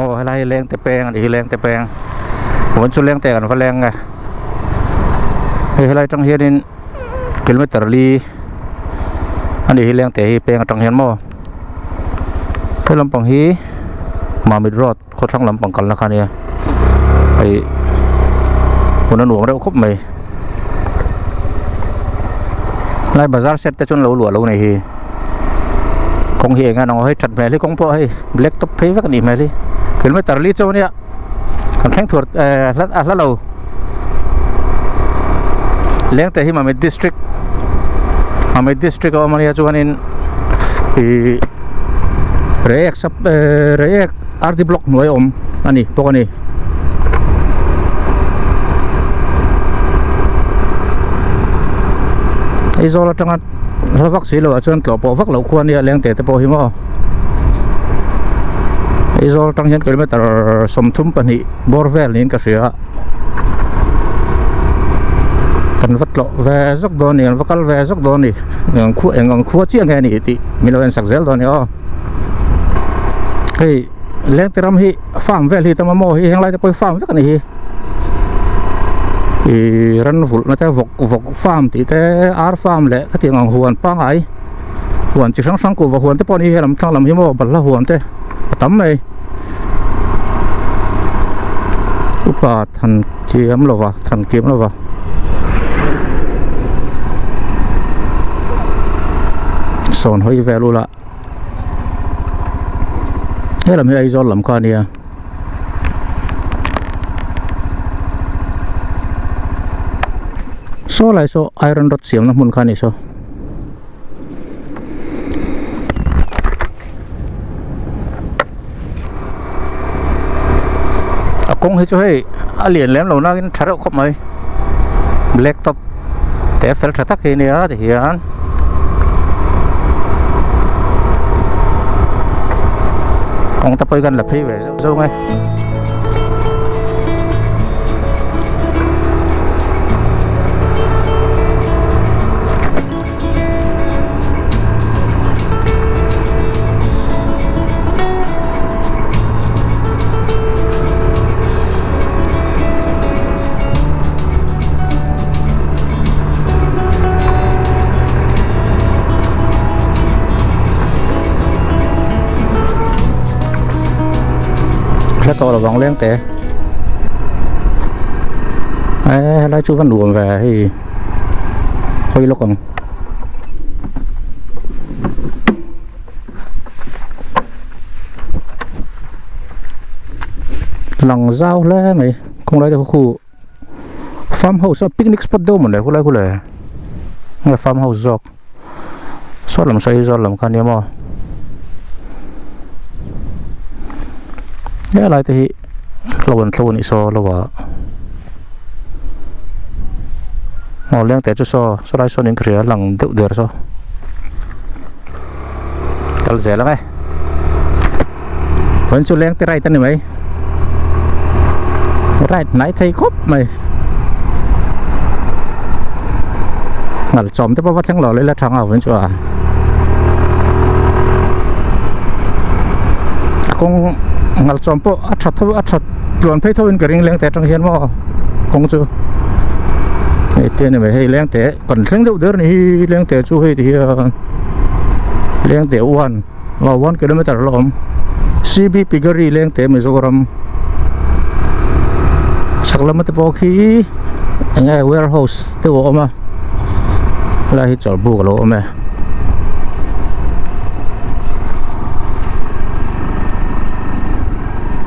Aw helai hi leng te peng a nih hi leng te peng vawiin chu leng te kan va leng nge hei helai atang hianin kilometer li a nih hi leng te hi peng atang hian maw he lampang hi Mamit road khawthlang lampang kalna kha a nia hei hun a nuam reuh khawp mai helai bazar set te chuan lo luah lo a nih hi kawng hi eng nge ang aw hei that hmel hi kawng pawh hei black top phei vek a nih hmel hi kilometer li chu ania kan thleng thuar ehh hla a hla lo Lengte hi Mamit district Mamit district a awm ania chuanin ihh Reiek sub ehh Reiek R_D block hnuai a awm a ni bawk a ni. Aizawl atanga hla vak si loh ah chuan tlawh pawh vak loh khua ania Lengte te pawh hi maw Aizawl atang hian kilometer 32 bawr vel niin ka hria kan va tlawh ve zawk dawn a ni kan va kal ve zawk dawn a ni eng ang eng ang khua chiah nge a ni tih min lo en sak zel dawn a ni aw hei Lengte ram hi farm vel hi tam a maw hi heng lai te pawh hi farm vek a ni hi ih ran vulh na te vawk vawk farm tih te ar farm leh khatiang ang huan pangngai huan chi hrang hrang kuhva huan te pawh a ni hi helam thlang lam hi maw balhla huan te a tam mai upa than kiam lova than kiam lova sawn hawi vel ula. He lam hi Aizawl lam kha a nia saw lai saw iron rod siamna hmun kha a ni saw. A kawng hi chu hei a lian lem lo nain tha reuh khawp mai black top te fel tha tak hi a nia tihian kawng te pawh hi kan la phei ve zeuh zeuh mai. Hla tawh lovang leng te eh helai chu va nuam ve hei. Hawi lawk ang. Lang zau hle mai kawng lai te khu farm house a picnic spot deuh mawn le khulai khu le nge farm house zawk saw lam saw hi zawl lam kha nia maw helai te hi hlo an thlo a nih saw lo ah. Aw leng teh chu saw saw lai sawn in ka hria a lang deuh der saw kal zel ang e vawiin chu leng te right a ni mai right hnai thei khawp mai ngal chawm te pawh va thleng lo la ila tha ang a vawiin chu a kawng ngal chawm pawh a tha tho a tha tluan phei tho in ka ring leng teh atang hian maw. Kawng chu hei te a ni mai hei leng teh kan thleng deuh der a ni hi leng teh chu hei ti hian leng teh one aw one kilometer a la awm C_B piggery leng teh Mizoram chhak lama te pawh khi eng nge warehouse te a awm a helai hi chawlhbuk a lo awm e.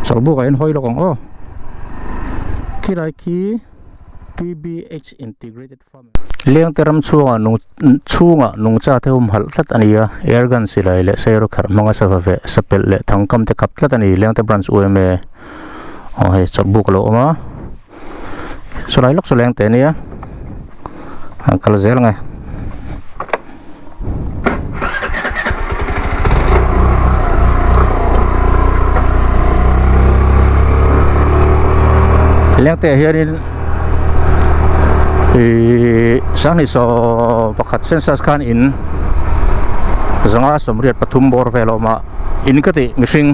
Chawlhbuk ah hian hawi lawk ang aw. Khilai khi T_B_H integrated farm lengte ram chhungah nung chhungah nungcha te humhalh tlat a ni a air gun silai leh sero kherh hmanga sava veh sapelh leh thangkam te khap tlat a ni lengte branch U_M_A aw hei chawlhbuk a lo awm a sawlai lawk chu lengte a nia an kal zel ang e. Lengte ah hianin ihh sanghnih saw pakhat census khan in zanga 83 bawr vel a awm a in ka tih mihring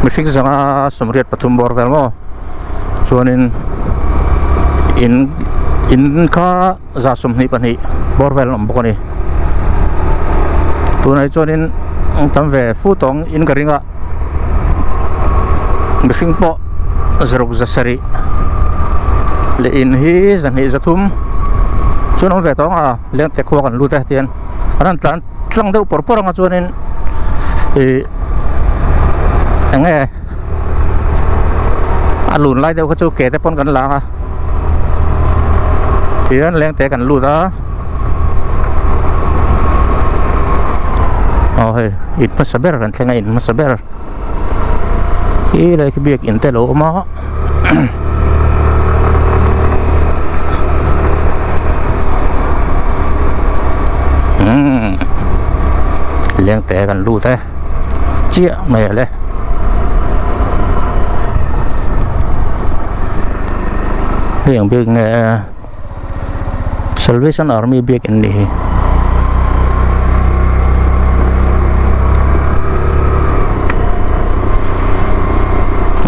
Mihring zanga 83 bawr vel maw chuanin in in kha 22 bawr vel an awm bawk a ni tunah hi chuanin tam ve fu tawng in ka ring a mihring pawh zaruk zasarih leh in hi zahnih zathum chuan awm ve tawng a lengte khua kan lut a tihian an han tlan tlang deuh pawr pawr anga chuanin ih eng nge a lun lai deuh kha chu ke te pawn kan lang a tihian lengte kan lut a aw hei in hmasa ber kan thleng a in hmasa ber hi lai khi biak in te alo awm a. Leng te kan lut e chiah mai ale hei ang bik nge Salvation Army biak in nih hi.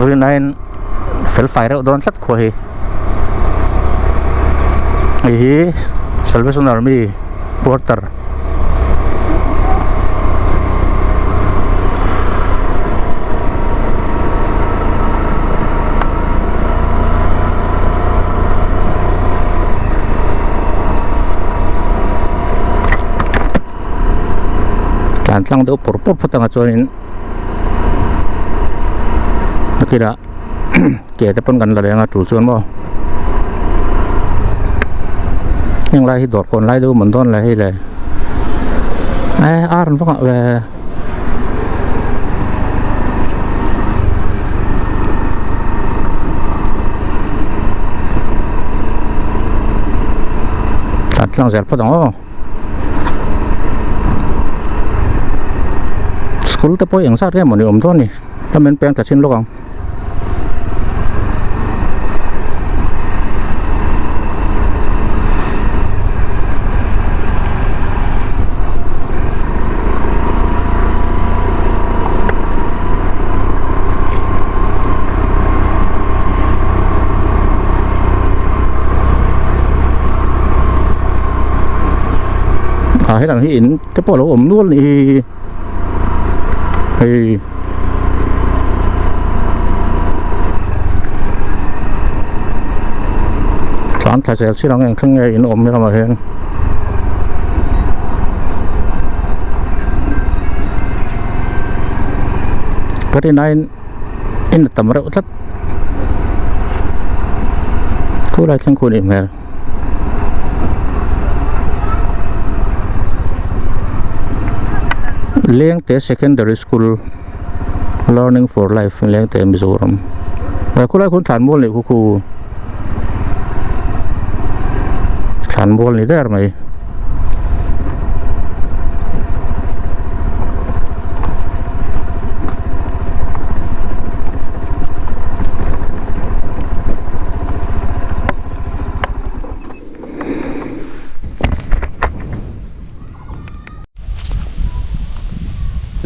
Rinaiin fel fai reuh dawn tlat khua hi. Hei hi Salvation Army quarter. Tlan tlang deuh pawr pawr phawt anga chuanin nakinah ke te pawn kan la leng a tul chuan maw heng lai hi dawr kawn lai deuh mawn dawn le hei le eh ar an va nghah ve. Tlan tlang zel phawt ang aw school te pawh eng zat nge mawni awm dawn ni lam en peng ta chin lawk ang. Ah helang hi in te pawh a lo awm nual a nih hi hei tlan thla zel chin ang eng thleng nge in awm lamah hian ka rin aiin in a tam reuh tlat khulai thleng khu a nih hmel. Lengte Secondary School Learning for Life Lengte Mizoram he khulai khuan thlan mual nih khu khu thlan mual ni der mai.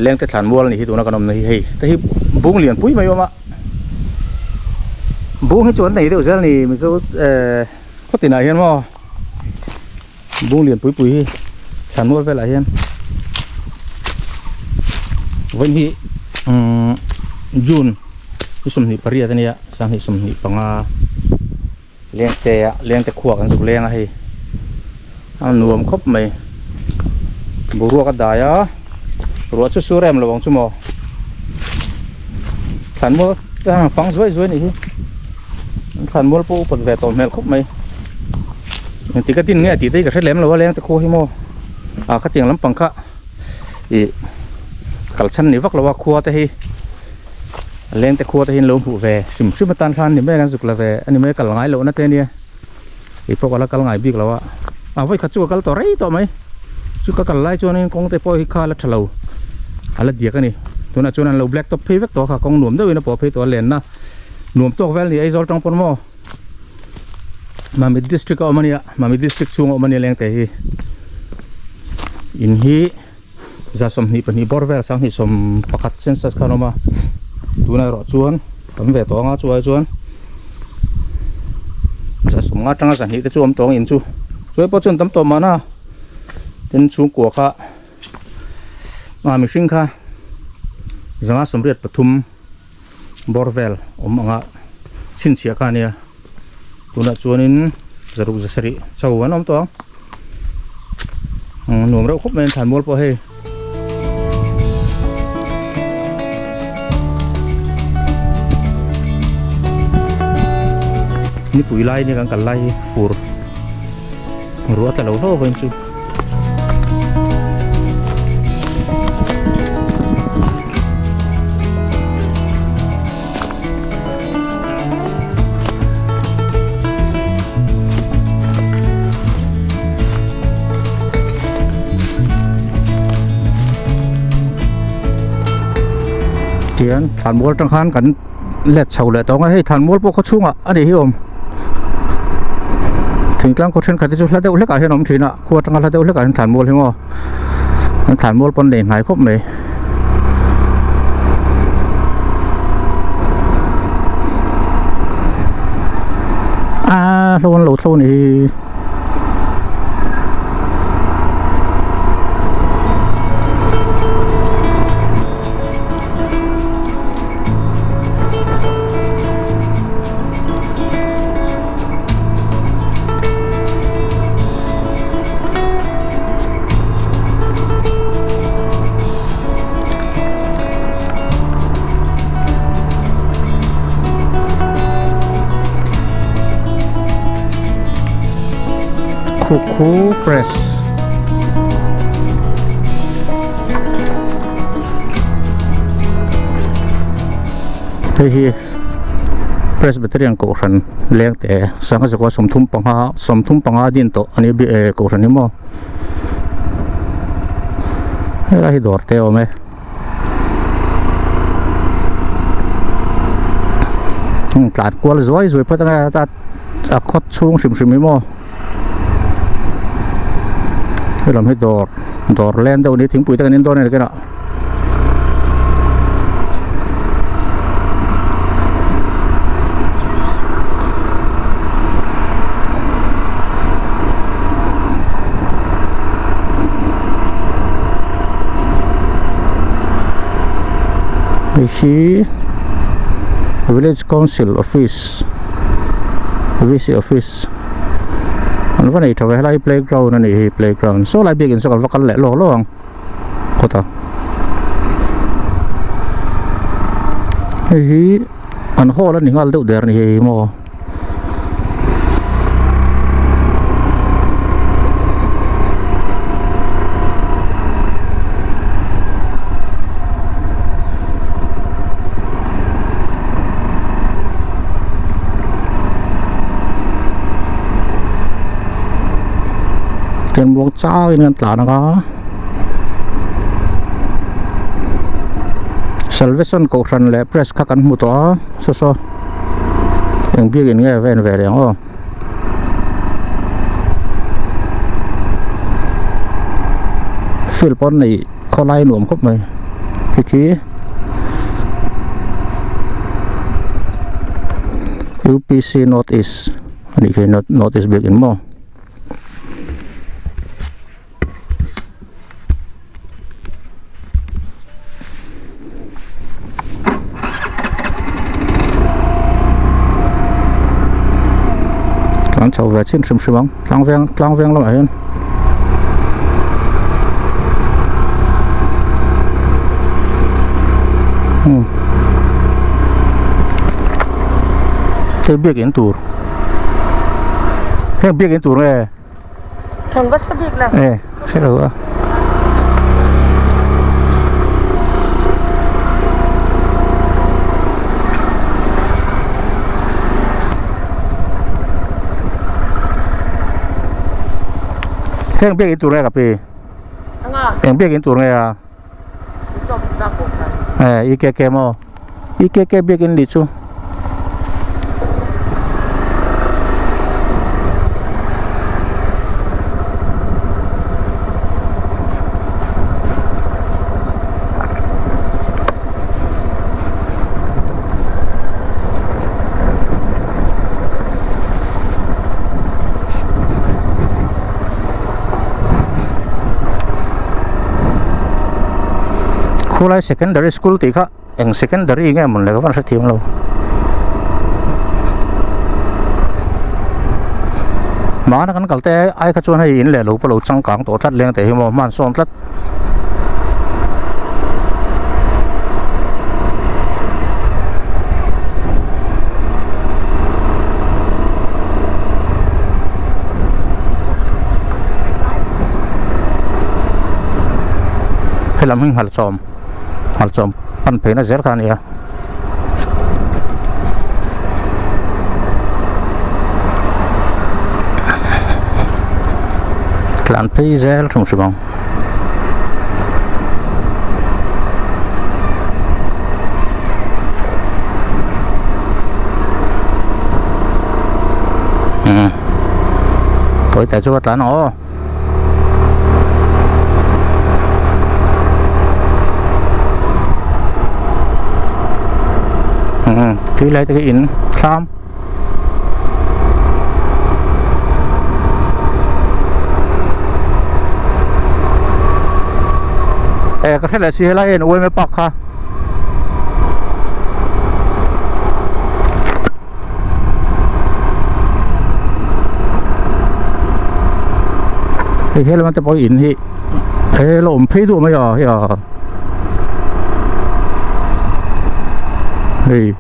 Lengte thlan mual a nih hi tuna kan awmna hi hei te hi bung lian pui mai a awm a bung hi chu an nei deuh zel a ni mizo ehh khaw tinah hian maw bung lian pui pui hi thlan mual velah hian vawiin hi umm june ni 28 a nia sanghnih 25. Lengte ah lengte khuak an zuk leng a hei a nuam khawp mai boruak a dai a ruah chu sur em lo ang chu maw thlan mual te han fang zuai zuai a nih hi an thlan mual pawh upat ve tawh hmel khawp mai engtik a din nge tih te hi ka hre lem lo a lengte khua hi maw ah khatiang lampang kha ih kal chhan ni vak lo a khua te hi. Lengte khua te hi an lo hmuh ve hrim hrim atan khan ni mai an zuk la ve a ni mai kal ngai lohna te ania kei pawh ka la kal ngai bik lo a a vawi khat chu ka kal tawh rei tawh mai chu ka kal lai chuanin kawng te pawh hi kha la tha lo a la diak a ni tunah chuan an lo black top phei vek tawh a kha kawng nuam deuhin a pawh phei tawh a lenna nuam tawk vel a ni Aizawl tang pawn maw Mamit district a awm a nia Mamit district chhung a awm a nia lengte hi in hi. 24 bawr vel 21 census khan a awm a. Tunah erawh chuan tam ve tawh anga chuai chuan za sawmnga atanga zahnih te chu awm tawh ang in chu chuai pawh chuan tam tawh mahna tin chhungkua kha ah mihring kha zanga sawmriat pathum bawr vel awm anga chhinchhiah kha ania tunah chuanin zaruk zasarih chho an awm tawh ang nuam reuh khawp mai an thlanmual pawh hei. Nipui lai ni kan kal lai hi fur ruah ta lo hlauh vawiin chu. Tian thlanmual atang khan kan let chho leh tawng a hei thlanmual pawh khaw chhungah a nih hi awm thingtlang khaw thenkhat te chu hla deuh hlekah hian a awm thin a khua atanga hla deuh hlekah hian thlanmual hi maw an thlanmual pawn nei hnai khawp mai. Aaa hlo an lo thlo a nih hi. Khuku press hei hi Presbyterian kohhran leng te sangha zakua 35 35 din tawh a ni eh kohhran hi maw helai hi dawr te a awm e tlan kual zuai zuai phawt anga a khaw chhung hrim hrim hi maw helam hi dawr dawr leng deuh a ni thingpui te kan in dawn a ni kinah. Hei hi village council office vc office an va nei tha ve helai hi playground a nih hi playground saw lai biakin saw kan va kal leh lawk lawk ang. Phawt a hei hi an hall a ni nghal deuh der a ni hei hi maw tian muang changin an tlan ang a. Salvation kohhran leh press kha kan hmu tawh a saw saw eng biakin nge a ven ve reng aw field pawn nei khawlai nuam khawp mai khi khi U_P_C north east anih khi north east biakin maw. Tlan chho ve chin hrim hrim ang tlang veng tlang veng lamah hian hmm hei biakin tur heng biakin tur nge. Thawng va hre bik lo. E, hre lo a. Heng biak in tur nge ka pi? Anga. Eng biak in tur nge a? E, IKK maw? IKK biak in ni chu. Khulai secondary school tih kha eng secondary nge mawn le ka van hrethiam lo. Hmana kan kal te ai kha chuan hei in leh lo pawh lo changkang tawh tlat leng teh hi maw hman sawn tlat. Helam hi nghalchawm nghalchawm pan pheina zel kha a ni a. Tlan phei zel hrim hrim ang. Hmm. Tawi te chu ka tlan ang aw. Tui lai te khi in thlam e ka hre leh si helai hian uaime park kha. Hei helmet te pawh in hi he la awm phei duh mai a hei a hei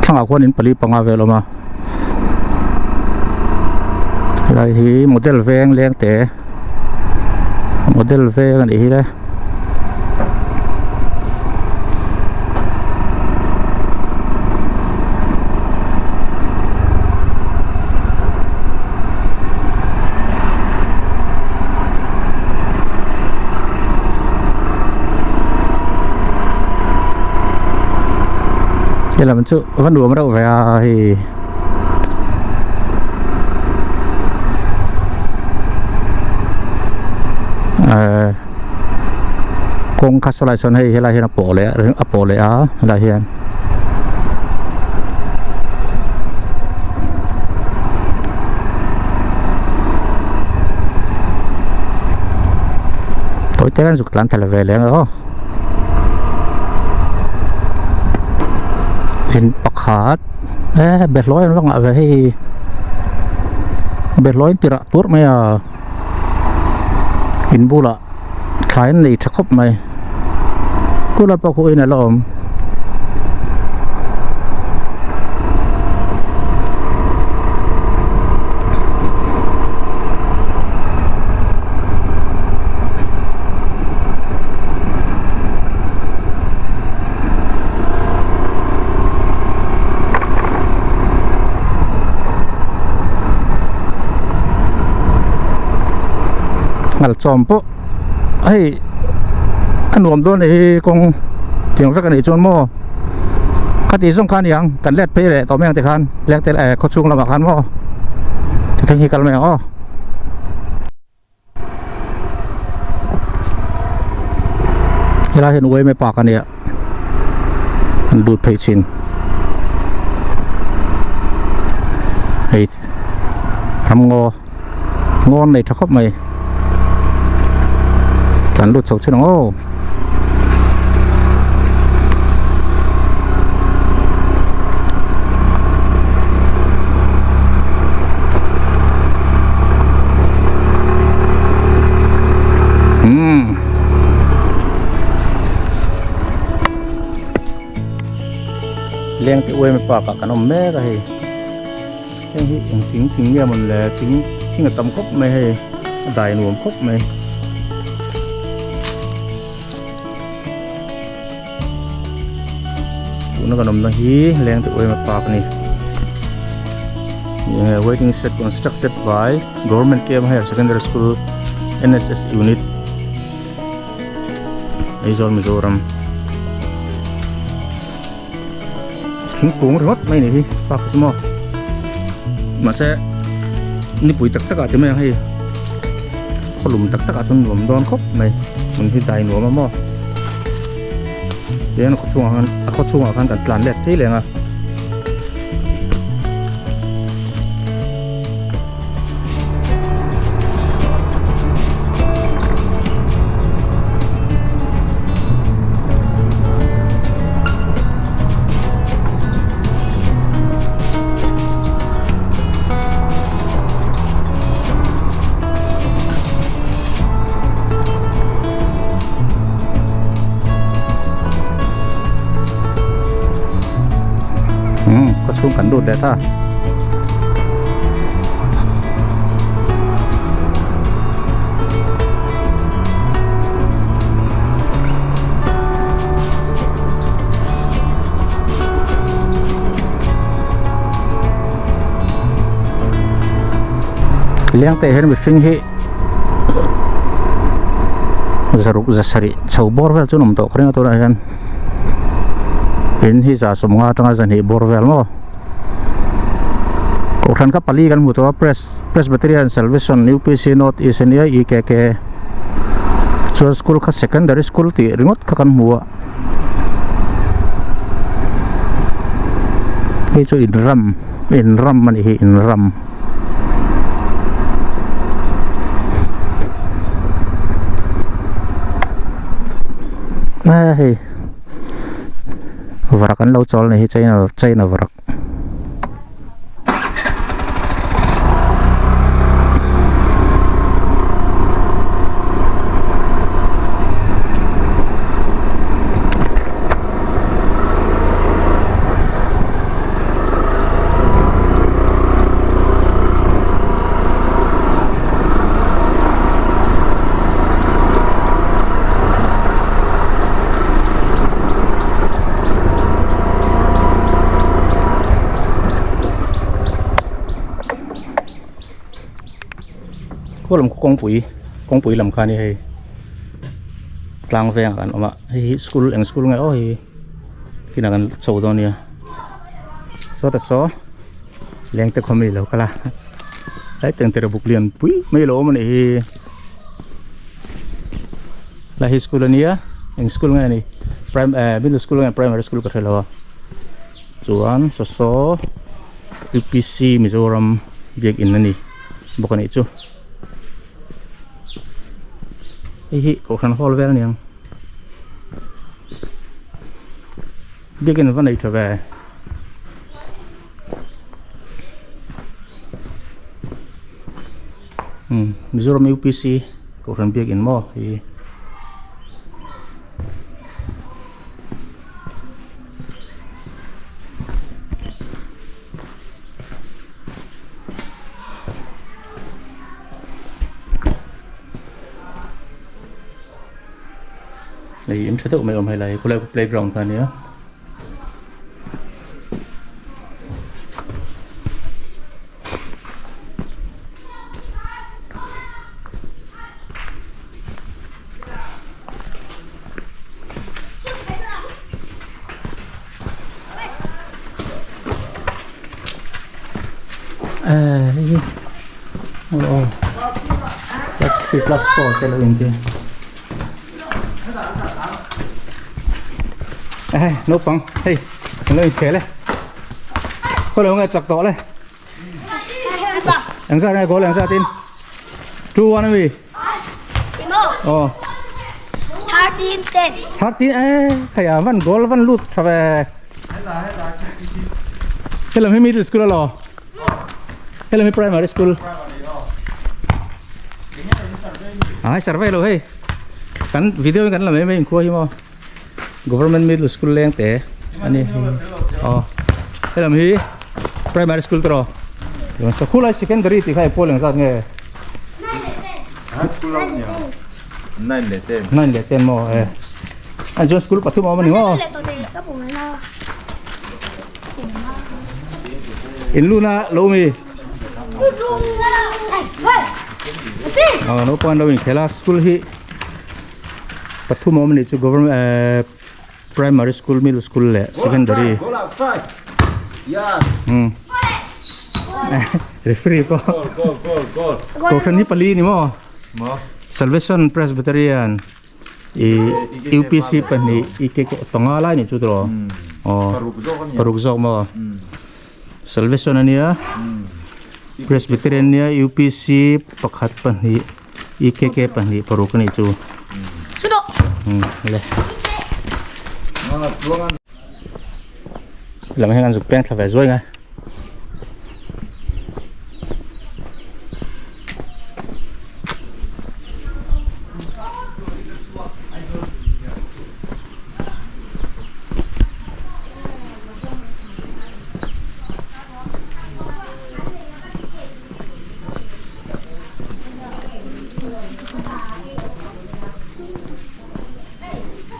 thlangah khuan in pali panga vel a awm a. Helai hi model veng leng te model veng a nih hi le. Helam chu va nuam reuh ve a hei. Ehh kawng kha sawlai sawn hei helai hian a pawh leh a pawh leh a helai hian tawi te hian zuk tlan thla ve leh ang aw. In pakhat e behlawi an va ngah ve hei behlawi an tirah tur mai a in bulah thlai an nei tha khawp mai kula pawh khu in a la awm. Ngalchawm pawh hei a nuam dawn a ni hi kawng tiang vek a nih chuan maw khati zawng kha a ni ang kan let phei leh tawh mai ang tikhan leng te eh khawchhung lamah khan maw thleng hi kal mai ang aw. Helai hian uaime park a nia an lut phei chin hei ramngaw ngaw an nei tha khawp mai kan lut chho chin ang aw. Leng te uaim park ah kan awm mek a hei heng hi eng thing thing nge mawn le thing thing a tam khawp mai hei a dai nuam khawp mai. Tuna kan awmna hi leng te uaim park a ni waiting shed constructed by government K M higher secondary school N S S unit Aizawl Mizoram thingkung ringawt mai a ni hi park chu maw mahse nipui tak tak ah ti mai ang hei khawlum tak tak ah chuan nuam dawn khawp mai hmun hi dai nuam a maw. Tihian a khaw chhungah khan a khaw chhungah khan kan tlan let thei leng a. Umm khaw chhung kan lut leh ta. Lengte hian mihring hi zaruk zasarih chho bawr vel chu an awm tawh ka ring a tunah hian in hi za sawmnga atanga zahnih bawr vel maw kohhran kha pali kan hmu tawh a press Presbyterian Salvation UPC North East ania EKK chuan school kha secondary school tih ringawt kha kan hmu a hei chu in ram in ram a nih hi in ram. Hei varak an lo chawl a nih hi china china varak. Khualam khaw kawngpui kawngpui lam kha a ni hei tlang vengah kan awm a hei hi school eng school nge aw hei kinah kan chho dawn nia sawta saw lengte khaw mi lo kal a tlai teng tere buk lian pui mai lo awm a nih hi lai hi school a nia eng school nge a nih prime eh middle school nge primary school ka hre lo a chuan saw saw U_P_C Mizoram biakin a ni bawk a nih chu hei hi kohhran hall vel a ni ang biakin va nei tha ve. Umm Mizoram UPC kohhran biakin maw hei hei in tha deuh mai awm helai khawlai playground kha ania. Class 3 class 4 te lo inti Ê, naupang hei an lo inkhel e khaw lo nge chak tawh le eng zat nge goal eng zat in 2-1 ami oh 13 10 13 e thei a van goal van lut tha ve helam hi middle school alo helam hi primary school ai survey lo hei kan video in kan la mai mai inkhua hi maw government middle school leng te ani aw helam hi primary school tawh khulai secondary tih kha i pawl engzat nge nine leh ten nine leh ten maw e an chuan school pathum a awm ani maw in luna lo mi aw naupang an lo inkhel a school hi pathum a awm anih chu government ehh primary school middle school leh secondary umm referee pawh kohhran hi pali ni maw salvation presbyterian. I UPC pahnih EKK panga lai ni chu tiraw aw paruk zawk maw Salvation ania Presbyterian ania UPC pakhat pahnih EKK pahnih paruk ani chu le lam hian an zuk peng thla ve zuai ngai.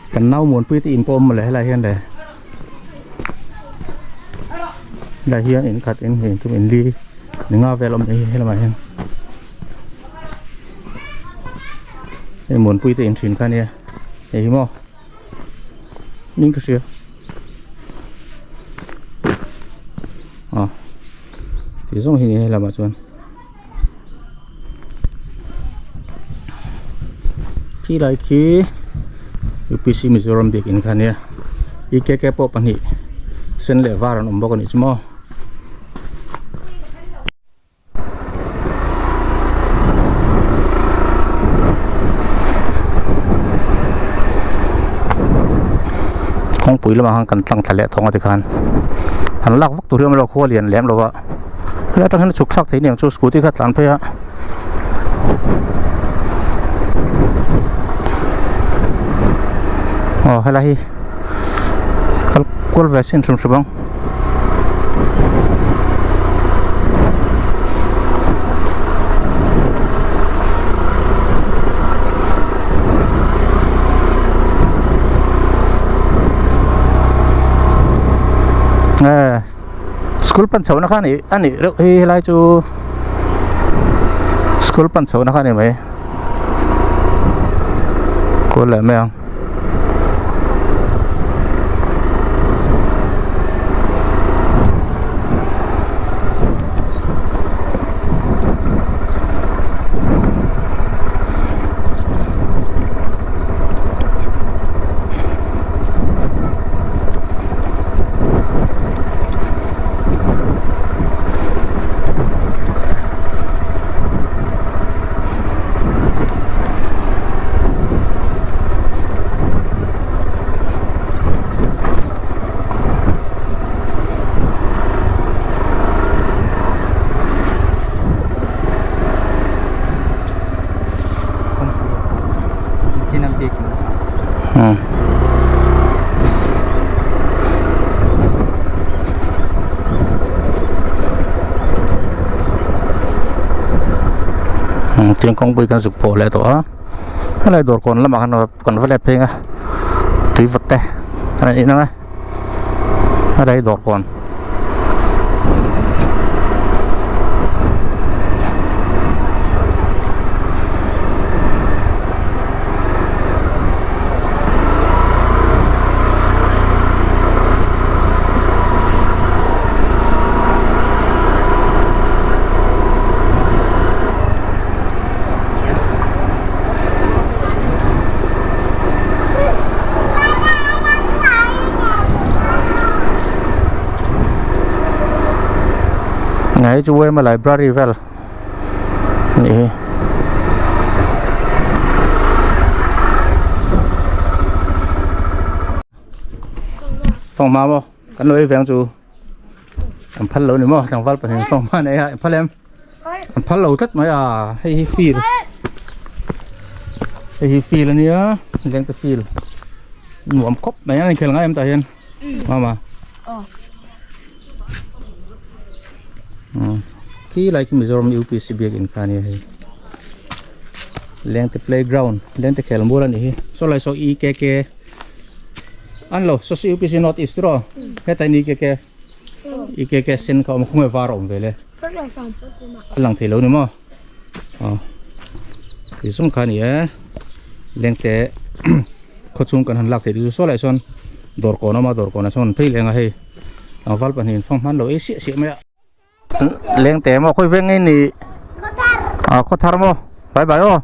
Kan nau muanpui te in pawh awm mawle helai hian le helai hian in khat in hnih thum in li ni nga vel awm hi helamah hian hei muanpui te in thin kha ania hei hi maw ning ka hria aw tih zawng hi ni helamah chuan. Khi lai khi UPC Mizoram biakinn kha ania EKK pawh pahnih sen leh var an awm bawk a nih chu maw. Kawngpui lamah khan kan tlang thla leh thawng a tikhan an lak vak tur hi a awm lo khua lian lem lo a. Helai atang hian a chhuk thlak thei aniang chu scooty kha a tlan phei a. Aw helai hi kal kual ve sin hrim hrim ang. School pan chhohna kha a nih reuh hi helai chu school pan chhohna kha a ni mai kawl leh mai ang. Tin kawngpui kan zuk pawh leh tawh a helai dawr kawn lamah khan kan va let phei ang a tui vawt te a rawn in ang a helai dawr kawn. Hei chu yma library vel anih hi. Fanghma maw kan lo ei veng chu an phal lo ni maw tlangval pahnih fanghma nei a an phal em an phal lo tlat mai a hei hi field hei hi field ania lengte field nuam khawp mai a inkhel ngai em tah hian mama khi lai khi Mizoram UPC biakin kha ania hei lengte playground lengte khel mual anih hi saw lai saw EKK an lo saw saw UPC North East tiraw heta in EKK EKK sen kha a awm a khawnge var a awm ve le a lang thei lo ni maw aw tih zawng kha a ni e lengte khawchhung kan han lak theih te chu saw lai sawn dawr kawn a awm a dawr kawnah sawn an phei leng a hei tlangval pahnih in fang hman lo ei siah siah mai a. Lengte maw khawi veng nge ni ah khaw thar maw bye bye aw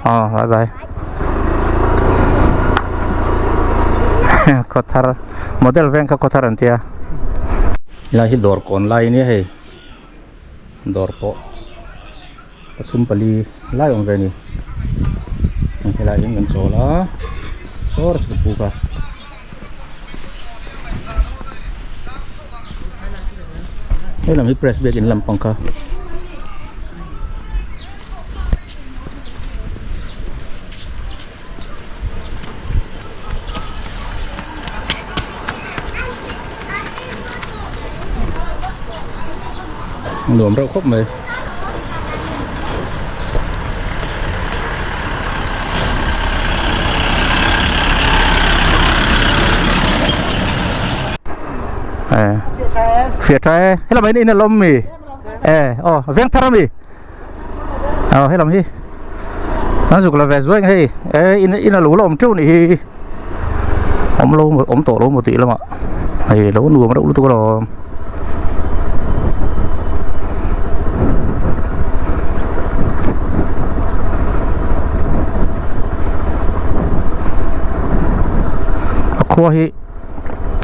ah bye bye. Khawthar model veng kha khawthar an tia helai hi dawr kawn lai ania hei dawr pawh pathum pali lai awm ve a ni helai hian kan chawl a saw chu ka puk a. He lam hi press biakin lampang kha. Nuam reuh khawp mai. Fia tha e helam ah hian in a lawm mi e aw veng thar ami aw helam hi kan zuk la ve zuai ang hei e in in a lo la awm teuh nih hi awm lo awm tawh lo maw tih lamah hei lo nuam reuh lutuk alawm. A khua hi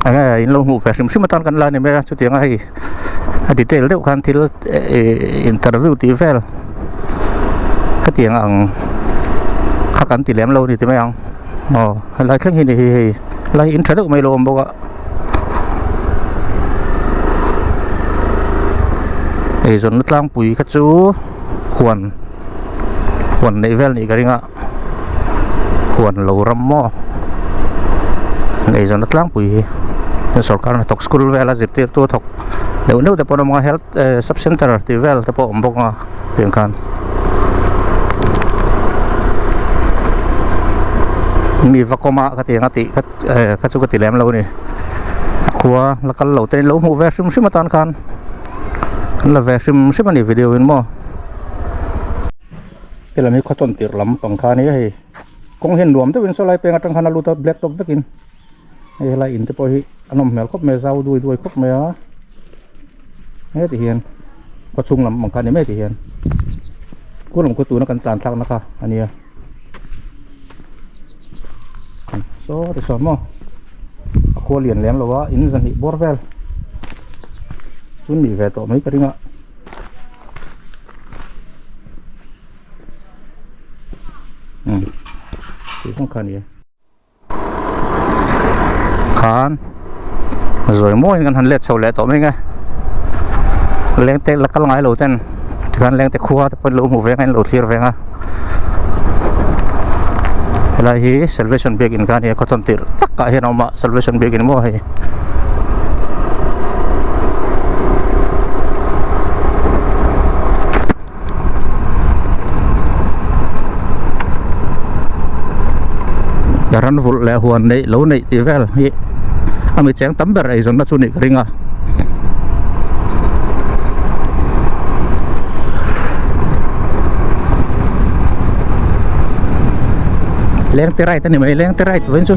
enge in lo hmuh ve hrim hrim atan kan la ni mai a chutiang a hei a detail deuh khan thil ihh interview tih vel khatiang ang kha kan ti lem lo a ni ti mai ang aw helai thleng hi ni hi hei helai hi in tha deuh mai lo awm bawk a. Eizawnna tlangpui kha chu huan huan neih vel nih ka ring a huan lo ram maw eizawnna tlangpui hi sorkar hnathawk school vela zirtirtu a thawk neuh neuh te pawh an awm ang a health eh sub center tih vel te pawh a awm bawk ang a tiang khan mi va kawm a ka tiang a tih kha. Eh kha chu ka ti lem lo a ni a khua la kal lo te in lo hmuh ve hrim hrim atan khan an la ve hrim hrim a ni video in maw helam hi khawtawn tirh lam pang kha a nia hei kawng hian nuam deuhin saw lai peng atang khan a lut a black top vekin hei helai in te pawh hi a nawm hmel khawp mai a zau duai duai khawp mai a heti hian khaw chhung lam ang kha a ni mai ti hian kawng lam khaw tuna kan tlan thlakna kha a nia. Saw ti sawn maw a khua lian lem lo a in zahnih bawr vel chu nih ve tawh mai ka ring a umm tih zawng kha a ni e. Khan zawi mawiin kan han let chho leh tawh mai nge lengte la kal ngai lo ten tikhan lengte khua te pawh in lo hmu veng a in lo thlir veng a helai hi salvation biakin kha a ni a khawthawn tirh takah hian a awm a salvation biakin maw hei. Ran vulh leh huan neih lo neih tih vel hi a mi cheng tam ber eizawnna chu nih ka ring a. Lengte right a ni mai lengte right vawiin chu.